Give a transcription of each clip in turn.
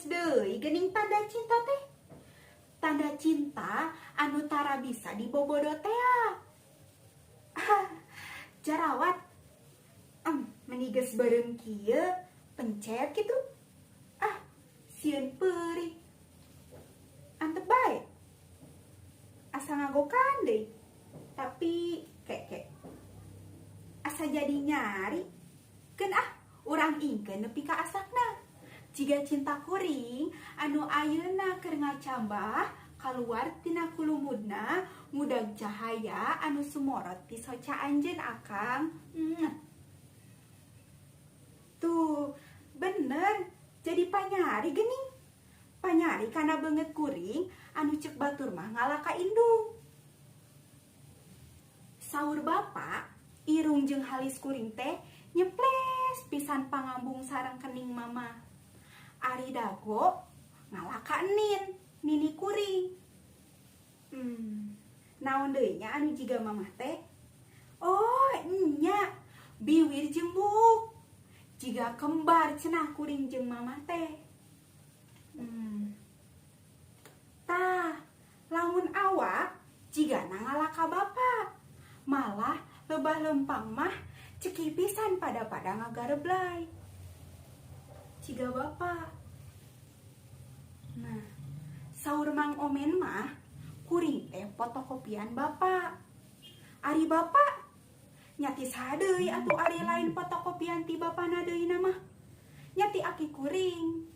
Sanes deui geuning tanda cinta teh. Tanda cinta anu tara bisa dibobodo tea. Jarawat. Meni geus beureum kieu pencet kitu. Ah, sieun peurih. Antep bae. Asa ngagokan deui. Tapi keke. Asa jadi nyari. Keun ah, urang ingkeun nepi ka asakna. Jiga cinta kuring anu ayeuna keur ngacambah kaluar tina kulumudna ngudag cahaya anu sumorot ti soca anjeun, Akang. Tuh, bener, jadi panyari geuning. Panyari kana beungeut kuring anu cek batur mah ngalah ka indung. Saur Bapak, irung jeung halis kuring teh nyeples pisan pangambung sareng kening Mama. Ari dago ngalah ka enin, nini kuring. Naon deui nya anu jiga Mamah teh? Oh, nya, biwir jeung buuk. Jiga kembar cenah kuring jeung Mamah teh. Tah, lamun awak jigana ngalah ka Bapa. Malah lebah lempang mah cekih pisan pada-pada ngagareblay. Jiga Bapa. Nah, saur Mang Omen mah kuring teh fotokopian Bapak. Ari Bapak nya ti saha deui atuh ari lain fotokopian ti bapana deui mah? Nya ti aki kuring.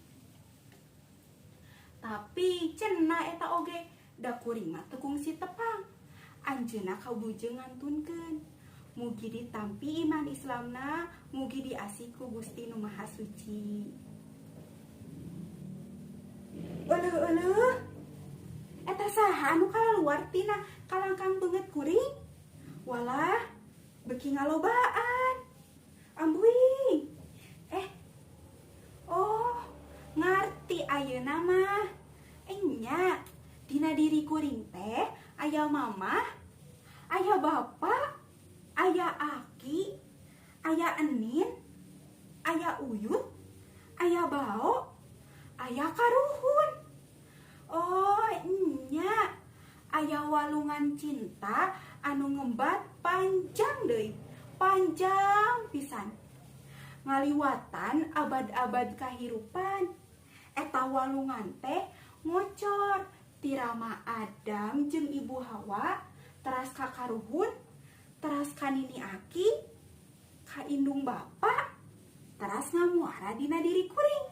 Tapi cenah eta oge da kuring mah teu kungsi tepang. Anjeunna kabujeng ngantunkeun. Mugi ditampi iman Islamna, mugi diasih ku Gusti Nu Maha Suci. Euleuh euleuh. Eta saha anu kalaluar tina kalangkang beungeut kuring? Walah, beuki ngalobaan. Ambuing. Eh. Oh, ngarti ayeuna mah. Enya, dina diri kuring teh aya Mamah, aya Bapak, aya aki, aya enin, aya uyut, aya bao, aya karuhun. Oh, enya, aya walungan cinta anu ngembat panjang deui, panjang pisan. Ngaliwatan abad-abad kahirupan. Eta walungan teh ngocor ti Rama Adam jeung Ibu Hawa, teras ka karuhun, teras ka nini aki, ka indung Bapak, teras ngamuara dina diri kuring.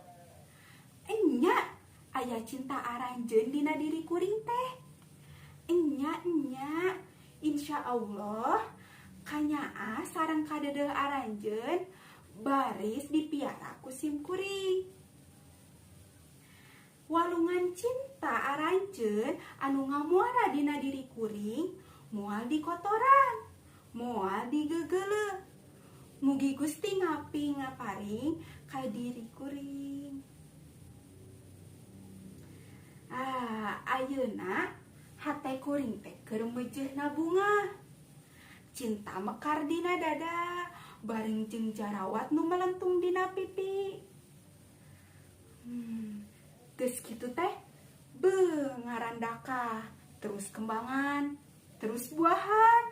Enya, aya cinta aranjeun dina diri kuring teh. Enya enya, insya Allah kanyaah sareng kadeudeuh aranjeun baris dipiara ku sim kuring. Walungan cinta aranjeun anu ngamuara dina diri kuring moal dikotoran, moal digegeuleuh. Mugi Gusti ngaping ngaparing ka diri kuring. Ah, ayeuna hate kuring teh keur meujeuhna bunga. Cinta mekar dina dada bareng jeung jarawat nu melentung dina pipi. Geus kitu teh beuh ngarandaka, terus kembangan, terus buahan.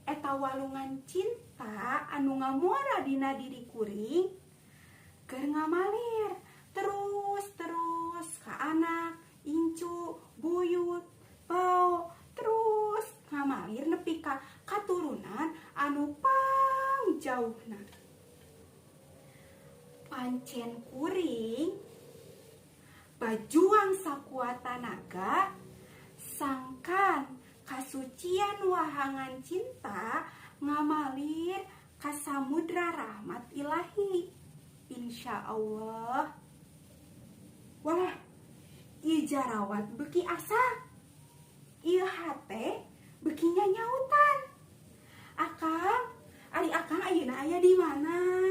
Eta walungan cinta anu ngamuara dina diri kuring keur ngamalir terus terus ka anak, incu, buyut, bao, terus ngamalir nepi ka katurunan anu pangjauhna. Pancen kuring bajuang sakuat tanaga sangkan kasucian wahangan cinta ngamalir ka samudra rahmat ilahi. Insya Allah. Wah, ieu jarawat beuki asak. Ieu hate beuki nyanyautan. Akang, ari Akang ayeuna aya di mana?